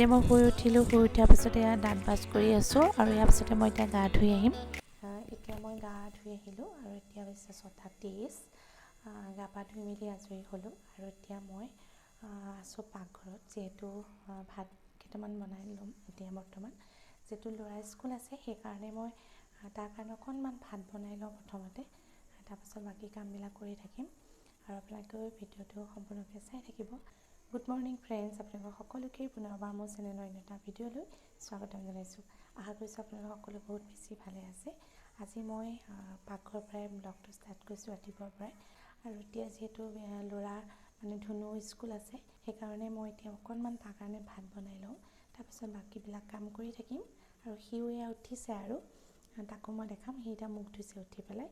এতিয়া মই শুই উঠিলোঁ। শুই উঠাৰ পাছতে এয়া দাঁত ব্ৰাছ কৰি আছোঁ আৰু ইয়াৰ পাছতে মই এতিয়া গা ধুই আহিম। এতিয়া মই গা ধুই আহিলোঁ আৰু এতিয়া হৈছে 6:23। গা পা ধুই মেলি আজৰি হ'লোঁ আৰু এতিয়া মই আছোঁ পাকঘৰত, যিহেতু ভাত কেইটামান বনাই ল'ম এতিয়া বৰ্তমান। যিহেতু ল'ৰাৰ স্কুল আছে, সেইকাৰণে মই তাৰ কাৰণে অকণমান ভাত বনাই লওঁ প্ৰথমতে, তাৰপাছত বাকী কামবিলাক কৰি থাকিম। আৰু আপোনালোকেও ভিডিঅ'টো সম্পূৰ্ণকৈ চাই থাকিব। গুড মৰ্ণিং ফ্ৰেণ্ডছ, আপোনালোকক সকলোকে পুনৰবাৰ মোৰ চেনেলৰ অন্য এটা ভিডিঅ'লৈ স্বাগতম জনাইছোঁ। আশা কৰিছোঁ আপোনালোক সকলো বহুত বেছি ভালে আছে। আজি মই পাকঘৰৰ পৰাই ব্লগটো ষ্টাৰ্ট কৰিছোঁ ৰাতিপুৱাৰ পৰাই। আৰু এতিয়া যিহেতু ল'ৰা মানে ধুনু স্কুল আছে, সেইকাৰণে মই এতিয়া অকণমান তাৰ কাৰণে ভাত বনাই লওঁ, তাৰপিছত বাকীবিলাক কাম কৰি থাকিম। আৰু সিও এয়া উঠিছে আৰু তাকো মই দেখাম। সি এতিয়া মুখ ধুইছে উঠি পেলাই,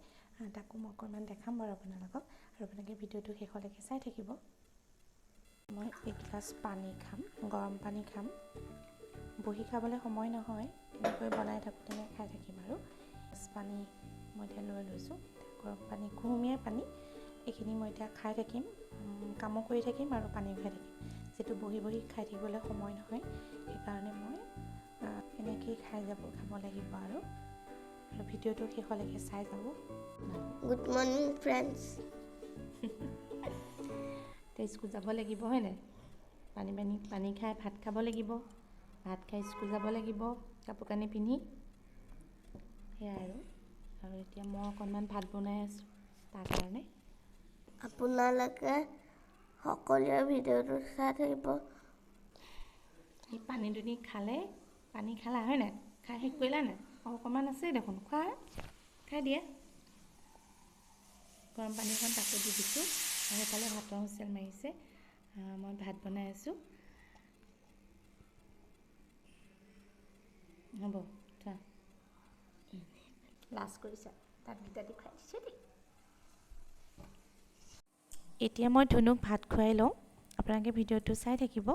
তাকো মই অকণমান দেখাম বাৰু আপোনালোকক। আৰু আপোনালোকে ভিডিঅ'টো শেষলৈকে চাই থাকিব। মই এগিলাচ পানী খাম, গৰম পানী খাম। বহি খাবলৈ সময় নহয়, এনেকৈ বনাই থাকোঁতে খাই থাকিম। আৰু পানী মই এতিয়া লৈ লৈছোঁ, গৰম পানী, কুহুমীয়া পানী। এইখিনি মই এতিয়া খাই থাকিম, কামো কৰি থাকিম আৰু পানীও খাই থাকিম। যিটো বহি বহি খাই থাকিবলৈ সময় নহয়, সেইকাৰণে মই এনেকেই খাব লাগিব। আৰু আৰু ভিডিঅ'টো শেষলৈকে চাই যাব। Good morning friends. এতিয়া স্কুল যাব লাগিব হয় নাই? পানী পানী পানী খাই ভাত খাব লাগিব, ভাত খাই স্কুল যাব লাগিব কাপোৰ কানি পিন্ধি, সেয়াই আৰু। আৰু এতিয়া মই অকণমান ভাত বনাই আছোঁ তাৰ কাৰণে। আপোনালোকে সকলোৱে ভিডিঅ'টো চাই থাকিব। এই পানী দুনি খালে, পানী খালা হয় নাই? খাই শেষ কৰিলা নাই? অকণমান আছে দেখোন, খোৱা, খাই দিয়া। গৰম পানীখন তাকো দি দিছোঁ। আৰু সেইফালে ভাতৰ হুইচেল মাৰিছে, মই ভাত বনাই আছোঁ। হ'ব থোৱা, লাজ কৰিছা, দাঁতকেইটা দেখুৱাই দিছোঁ দেই। এতিয়া মই ধুনুক ভাত খুৱাই লওঁ, আপোনালোকে ভিডিঅ'টো চাই থাকিব।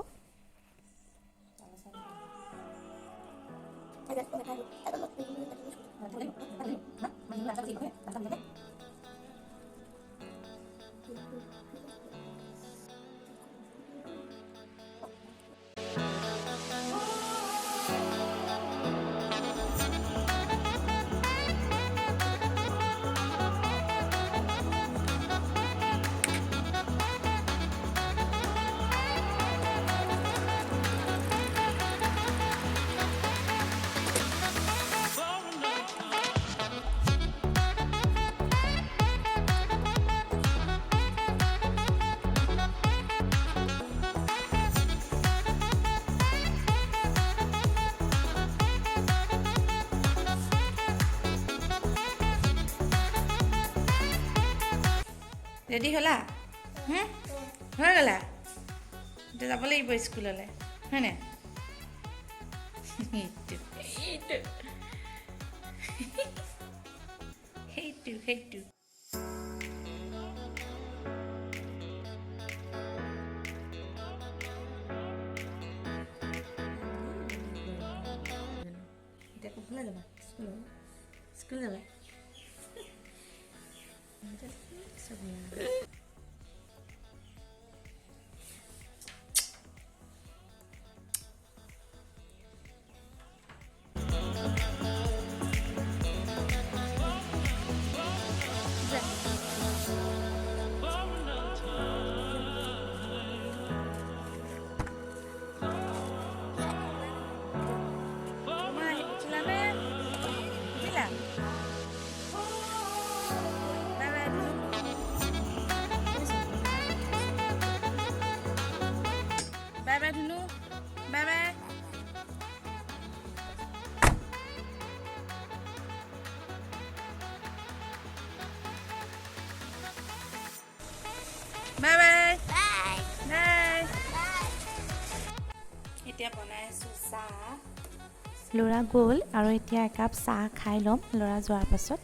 ৰেডি হ'লা? হৈ গ'লা? এতিয়া যাব লাগিব স্কুললৈ হয় নাই? সেইটো সেইটো সেইটো এতিয়া কোনফালে যাবা? স্কুল স্কুল যাবা? Bye bye Dhunu, bye bye. Bye bye bye. এতিয়া বনাই আছোঁ চাহ। ল'ৰা গ'ল আৰু এতিয়া একাপ চাহ খাই ল'ম ল'ৰা যোৱাৰ পাছত।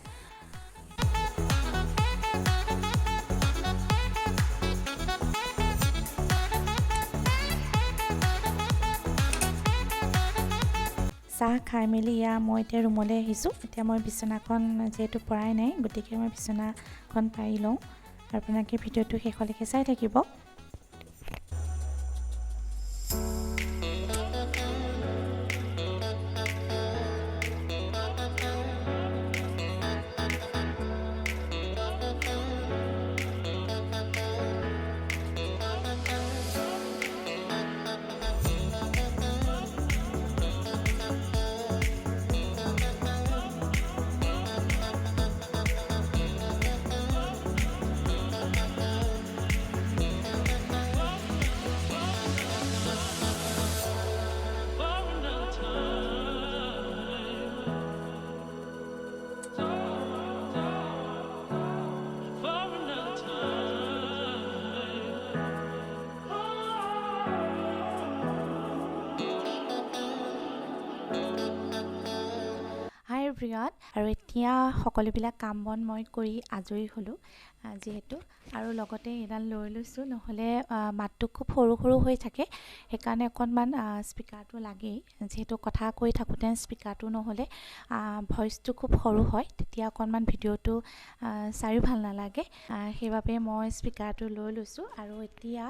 চাহ খাই মেলি এয়া মই এতিয়া ৰুমলৈ আহিছোঁ। এতিয়া মই বিচনাখন যিহেতু পৰাই নাই, গতিকে মই বিচনাখন পাৰি লওঁ। আৰু আপোনালোকে ভিডিঅ'টো শেষলৈকে চাই থাকিব। এভৰিৱান। আৰু এতিয়া সকলোবিলাক কাম বন মই কৰি আজৰি হ'লোঁ যিহেতু, আৰু লগতে এইডাল লৈ লৈছোঁ, নহ'লে মাতটো খুব সৰু সৰু হৈ থাকে, সেইকাৰণে অকণমান স্পীকাৰটো লাগেই। যিহেতু কথা কৈ থাকোঁতে স্পীকাৰটো নহ'লে ভইচটো খুব সৰু হয়, তেতিয়া অকণমান ভিডিঅ'টো চায়ো ভাল নালাগে, সেইবাবে মই স্পীকাৰটো লৈ লৈছোঁ। আৰু এতিয়া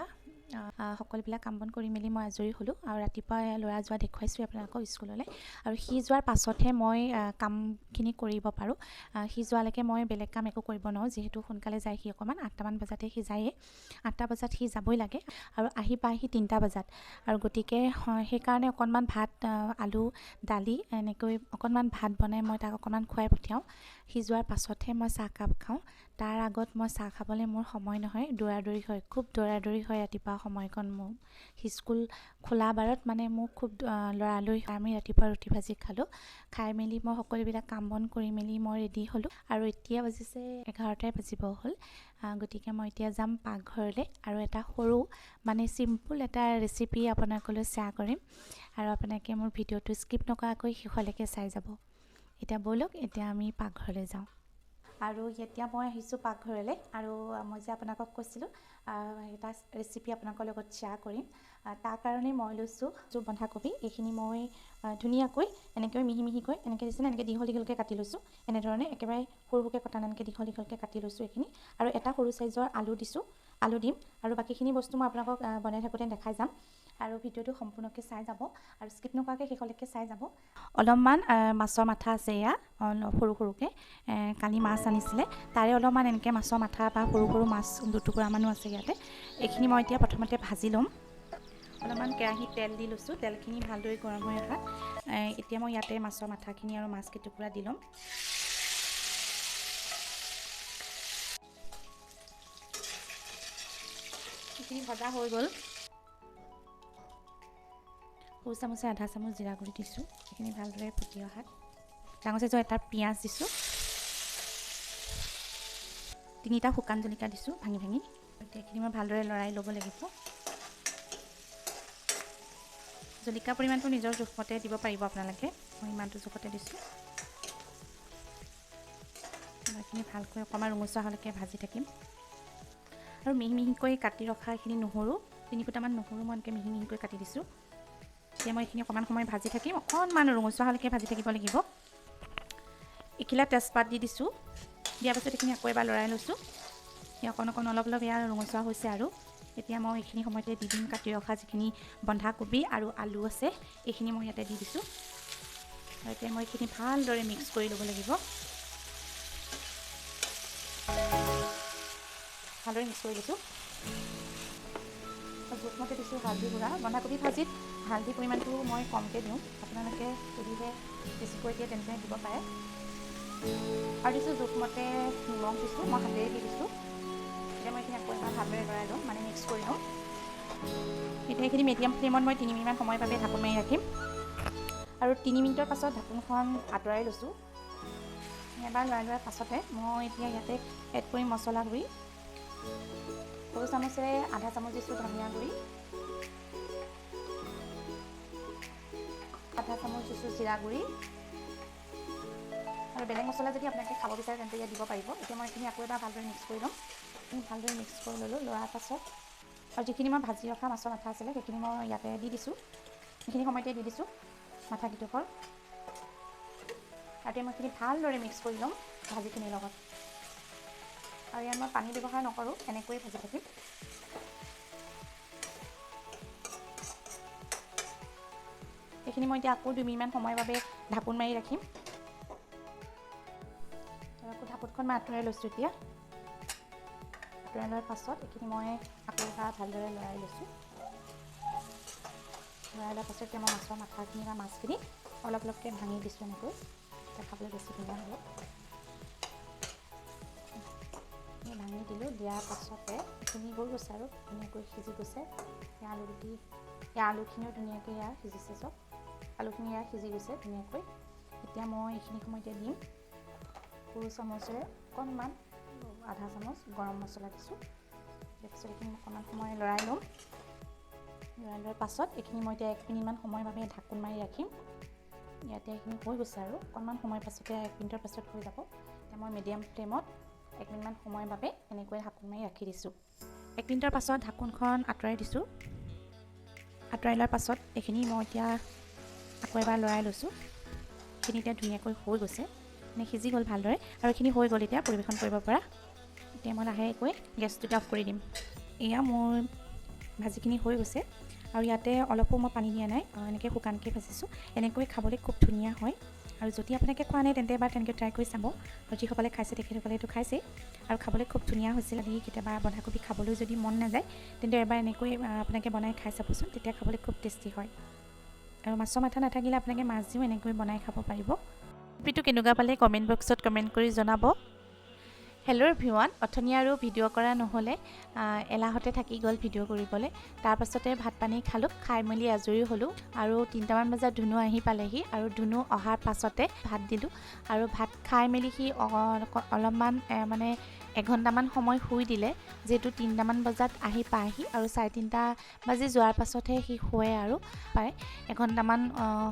সকলোবিলাক কাম বন কৰি মেলি মই আজৰি হ'লোঁ। আৰু ৰাতিপুৱা ল'ৰা যোৱা দেখুৱাইছোঁ আপোনালোকক স্কুললৈ, আৰু সি যোৱাৰ পাছতহে মই কামখিনি কৰিব পাৰোঁ। সি যোৱালৈকে মই বেলেগ কাম একো কৰিব নোৱাৰোঁ, যিহেতু সোনকালে যায় সি, অকণমান 8টামান বজাতে সি যায়েই, 8টা বজাত সি যাবই লাগে আৰু আহি পায়হি 3টা বজাত। আৰু গতিকে সেইকাৰণে অকণমান ভাত, আলু দালি এনেকৈ অকণমান ভাত বনাই মই তাক অকণমান খুৱাই পঠিয়াওঁ। সি যোৱাৰ পাছতহে মই চাহকাপ খাওঁ, তাৰ আগত মই চাহ খাবলৈ মোৰ সময় নহয়, দৌৰা দৌৰি হয়, খুব দৌৰা দৌৰি হয় ৰাতিপুৱা সময়কণ মোৰ। স্কুল খোলা বাৰত মানে মোৰ খুব লৰালৰি হয়। আমি ৰাতিপুৱা ৰুটি ভাজি খালোঁ, খাই মেলি মই সকলোবিলাক কাম বন কৰি মেলি মই ৰেডি হ'লোঁ। আৰু এতিয়া বাজিছে 11টাই বাজিব হ'ল, গতিকে মই এতিয়া যাম পাকঘৰলৈ আৰু এটা সৰু মানে চিম্পুল এটা ৰেচিপি আপোনালোকলৈ শ্বেয়াৰ কৰিম, আৰু আপোনালোকে মোৰ ভিডিঅ'টো স্কিপ নকৰাকৈ শেষলৈকে চাই যাব। এতিয়া ব'লক, এতিয়া আমি পাকঘৰলৈ যাওঁ। আৰু এতিয়া মই আহিছোঁ পাকঘৰলৈ, আৰু মই যে আপোনালোকক কৈছিলোঁ এটা ৰেচিপি আপোনালোকৰ লগত শ্বেয়াৰ কৰিম, তাৰ কাৰণে মই লৈছোঁ বন্ধাকবি। এইখিনি মই ধুনীয়াকৈ এনেকৈ মিহি মিহিকৈ এনেকৈ দিছে, এনেকৈ দীঘল দীঘলকৈ কাটি লৈছোঁ, এনেধৰণে একেবাৰে সৰু সৰুকৈ কটা নাই, এনেকৈ দীঘল দীঘলকৈ কাটি লৈছোঁ এইখিনি। আৰু এটা সৰু চাইজৰ আলু দিছোঁ, আলু দিম। আৰু বাকীখিনি বস্তু মই আপোনালোকক বনাই থাকোঁতে দেখাই যাম, আৰু ভিডিঅ'টো সম্পূৰ্ণকৈ চাই যাব আৰু স্কিপ নকৰাকৈ শেষলৈকে চাই যাব। অলপমান মাছৰ মাথা আছে, এয়া সৰু সৰুকৈ কালি মাছ আনিছিলে, তাৰে অলপমান এনেকৈ মাছৰ মাথা বা সৰু সৰু মাছ দুটুকুৰামানো আছে ইয়াতে। এইখিনি মই এতিয়া প্ৰথমতে ভাজি ল'ম। অলপমান কেৰাহীত তেল দি লৈছোঁ, তেলখিনি ভালদৰে গৰম হৈ অহাত এতিয়া মই ইয়াতে মাছৰ মাথাখিনি আৰু মাছ কেইটুকুৰা দি ল'ম। এইখিনি ভজা হৈ গ'ল। সৰু চামুচে আধা চামুচ জিৰা গুড়ি দিছোঁ, এইখিনি ভালদৰে ফুটি অহাত ডাঙৰ চাইজৰ এটা পিঁয়াজ দিছোঁ, 3টা শুকান জলকীয়া দিছোঁ ভাঙি ভাঙি। এতিয়া এইখিনি মই ভালদৰে লৰাই ল'ব লাগিব। জলকীয়া পৰিমাণটো নিজৰ জোখমতে দিব পাৰিব আপোনালোকে, মই ইমানটো জোখতে দিছোঁ। এইখিনি ভালকৈ অকণমান ৰঙচুৱা হোৱালৈকে ভাজি থাকিম। আৰু মিহি মিহিকৈ কাটি ৰখা এইখিনি নহৰু, 3 ফুটামান নহৰু মই এনেকৈ মিহি মিহিকৈ কাটি দিছোঁ। এতিয়া মই এইখিনি অকণমান সময় ভাজি থাকিম, অকণমান ৰঙচুৱা হোৱালৈকে ভাজি থাকিব লাগিব। এখিলা তেজপাত দি দিছোঁ, দিয়াৰ পাছত এইখিনি আকৌ এবাৰ লৰাই লৈছোঁ। অকণ অকণ অলপ অলপ এয়া ৰঙচুৱা হৈছে। আৰু এতিয়া মই এইখিনি সময়তে দি দিম কাটি ৰখা যিখিনি বন্ধাকবি আৰু আলু আছে, এইখিনি মই ইয়াতে দি দিছোঁ। আৰু এতিয়া মই এইখিনি ভালদৰে মিক্স কৰি ল'ব লাগিব। ভালদৰে মিক্স কৰি লৈছোঁ। জোখমতে দিছোঁ হালধি গুড়া। বন্ধাকবি ভাজিত হালধি পৰিমাণটো মই কমকৈ দিওঁ, আপোনালোকে যদিহে বেছিকৈ দিয়ে তেন্তে দিব পাৰে। আৰু দিছোঁ জোখমতে নিমখ দিছোঁ, মই হাতেৰে দি দিছোঁ। এতিয়া মই এইখিনি আকৌ এবাৰ ভালদৰে লৰাই ল'ম, মানে মিক্স কৰি ল'ম। এতিয়া এইখিনি মিডিয়াম ফ্লেমত মই 3 মিনিটমান সময়ৰ বাবে ঢাকোন মাৰি ৰাখিম। আৰু 3 মিনিটৰ পাছত ঢাকোনখন আঁতৰাই লৈছোঁ। এবাৰ লৰাই লোৱাৰ পাছতে মই এতিয়া ইয়াতে এড কৰিম মছলা গুড়ি। সৰু চামুচেৰে আধা চামুচ দিছোঁ ধনিয়া গুড়ি, আধা চামুচ দিছোঁ জিৰা গুড়ি। আৰু বেলেগ মছলা যদি আপোনালোকে খাব বিচাৰে তেন্তে ইয়াত দিব পাৰিব। এতিয়া মই এইখিনি আকৌ এবাৰ ভালদৰে মিক্স কৰি ল'ম। ভালদৰে মিক্স কৰি ল'লোঁ। লোৱাৰ পাছত আৰু যিখিনি মই ভাজি ৰখা মাছৰ মাথা আছিলে সেইখিনি মই ইয়াতে দি দিছোঁ, এইখিনি সময়তে দি দিছোঁ মাথা কেইটুকুৰ। আৰু মই এইখিনি ভালদৰে মিক্স কৰি ল'ম ভাজিখিনিৰ লগত। আৰু ইয়াত মই পানী ব্যৱহাৰ নকৰোঁ, এনেকৈয়ে ভাজি থাকিম। এইখিনি মই এতিয়া আকৌ 2 মিনিটমান সময়ৰ বাবে ঢাকোন মাৰি ৰাখিম। আৰু আকৌ ঢাকোনখন মই আঁতৰাই লৈছোঁ। এতিয়া আঁতৰাই লোৱাৰ পাছত এইখিনি মই আকৌ এবাৰ ভালদৰে লৰাই লৈছোঁ। লৰাই লোৱাৰ পাছত এতিয়া মই মাছৰ মাথাখিনি বা মাছখিনি অলপ অলপকৈ ভাঙি দিছোঁ এনেকৈ, তেতিয়া খাবলৈ বেছি ধুনীয়া হ'ব। ভাঙি দিলোঁ, দিয়াৰ পাছতে এইখিনি হৈ গৈছে আৰু ধুনীয়াকৈ সিজি গৈছে। আলুগুটি, ইয়াৰ আলুখিনিও ধুনীয়াকৈ ইয়াৰ সিজিছে, চব আলুখিনি ইয়াৰ সিজি গৈছে ধুনীয়াকৈ। এতিয়া মই এইখিনি সময়তে দিম সৰু চামুচেৰে অকণমান আধা চামুচ গৰম মছলা দিছোঁ। ইয়াৰ পিছত এইখিনি অকণমান সময় লৰাই ল'ম। লৰাই লোৱাৰ পাছত এইখিনি মই এতিয়া 1 মিনিটমান সময়ৰ বাবে ঢাকোন মাৰি ৰাখিম। ইয়াতে এইখিনি হৈ গৈছে আৰু অকণমান সময় পাছতে, 1 মিনিটৰ পাছত হৈ যাব। এতিয়া মই মিডিয়াম ফ্লেমত 1 মিনিটমান সময়ৰ বাবে এনেকৈ ঢাকোন মাৰি ৰাখি দিছোঁ। 1 মিনিটৰ পাছত ঢাকোনখন আঁতৰাই দিছোঁ। আঁতৰাই লোৱাৰ পাছত এইখিনি মই এতিয়া আকৌ এবাৰ লৰাই লৈছোঁ। এইখিনি এতিয়া ধুনীয়াকৈ হৈ গৈছে, মানে সিজি গ'ল ভালদৰে আৰু এইখিনি হৈ গ'ল এতিয়া পৰিৱেশন কৰিব পৰা। এতিয়া মই লাহেকৈ গেছটো অফ কৰি দিম। এয়া মোৰ ভাজিখিনি হৈ গৈছে আৰু ইয়াতে অলপো মই পানী দিয়া নাই, এনেকৈ শুকানকৈ ভাজিছোঁ। এনেকৈ খাবলৈ খুব ধুনীয়া হয় আৰু যদি আপোনালোকে খোৱা নাই, তেন্তে এবাৰ তেনেকৈ ট্ৰাই কৰি চাব। আৰু যিসকলে খাইছে, তেখেতসকলে এইটো খাইছেই আৰু খাবলৈ খুব ধুনীয়া হৈছিল। যদি কেতিয়াবা বন্ধাকবি খাবলৈ যদি মন নাযায়, তেন্তে এবাৰ এনেকৈ আপোনালোকে বনাই খাই চাবচোন। তেতিয়া খাবলৈ খুব টেষ্টি হয়। আৰু মাছৰ মাথা নাথাকিলে আপোনালোকে মাছ দিও এনেকৈ বনাই খাব পাৰিব। ৰেচিপিটো কেনেকুৱা পালে কমেণ্ট বক্সত কমেণ্ট কৰি জনাব। হেল্ল' এভৰিৱান, অথনি আৰু ভিডিঅ' কৰা নহ'লে, এলাহতে থাকি গ'ল ভিডিঅ' কৰিবলৈ। তাৰপাছতে ভাত পানী খালোঁ, খাই মেলি আজৰি হ'লোঁ আৰু 3টামান বজাত ধুনু আহি পালেহি। আৰু ধুনু অহাৰ পাছতে ভাত দিলোঁ আৰু ভাত খাই মেলি সি অলপমান, মানে এঘণ্টামান সময় শুই দিলে। যিহেতু 3টামান বজাত আহি পায়হি আৰু 3:30 বাজি যোৱাৰ পাছতহে সি শুৱে আৰু প্ৰায় এঘণ্টামান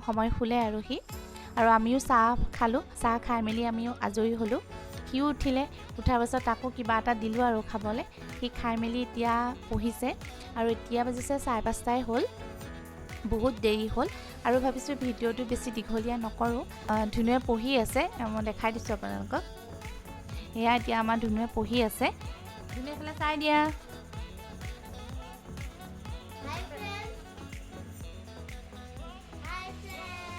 সময় শুলে। আৰু সি আৰু আমিও চাহ খালোঁ। চাহ খাই মেলি আমিও আজৰি হ'লোঁ। সিও উঠিলে। উঠাৰ পাছত তাকো কিবা এটা দিলোঁ আৰু খাবলৈ। সি খাই মেলি এতিয়া পঢ়িছে আৰু এতিয়া বাজিছে 5:30ই হ'ল, বহুত দেৰি হ'ল আৰু ভাবিছোঁ ভিডিঅ'টো বেছি দীঘলীয়া নকৰোঁ। ধুনুৱে পঢ়ি আছে, মই দেখাই দিছোঁ আপোনালোকক। এয়া এতিয়া আমাৰ ধুনুৱে পঢ়ি আছে। ধুনু, এইফালে চাই দিয়া। Hi friends. Hi friends.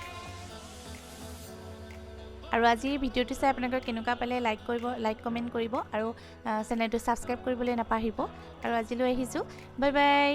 আৰু আজিৰ ভিডিঅ'টো চাই আপোনালোকে কেনেকুৱা পালে লাইক কৰিব, লাইক কমেণ্ট কৰিব আৰু চেনেলটো ছাবস্ক্ৰাইব কৰিবলৈ নাপাহৰিব। আৰু আজিলৈ আহিছোঁ, বাই বাই।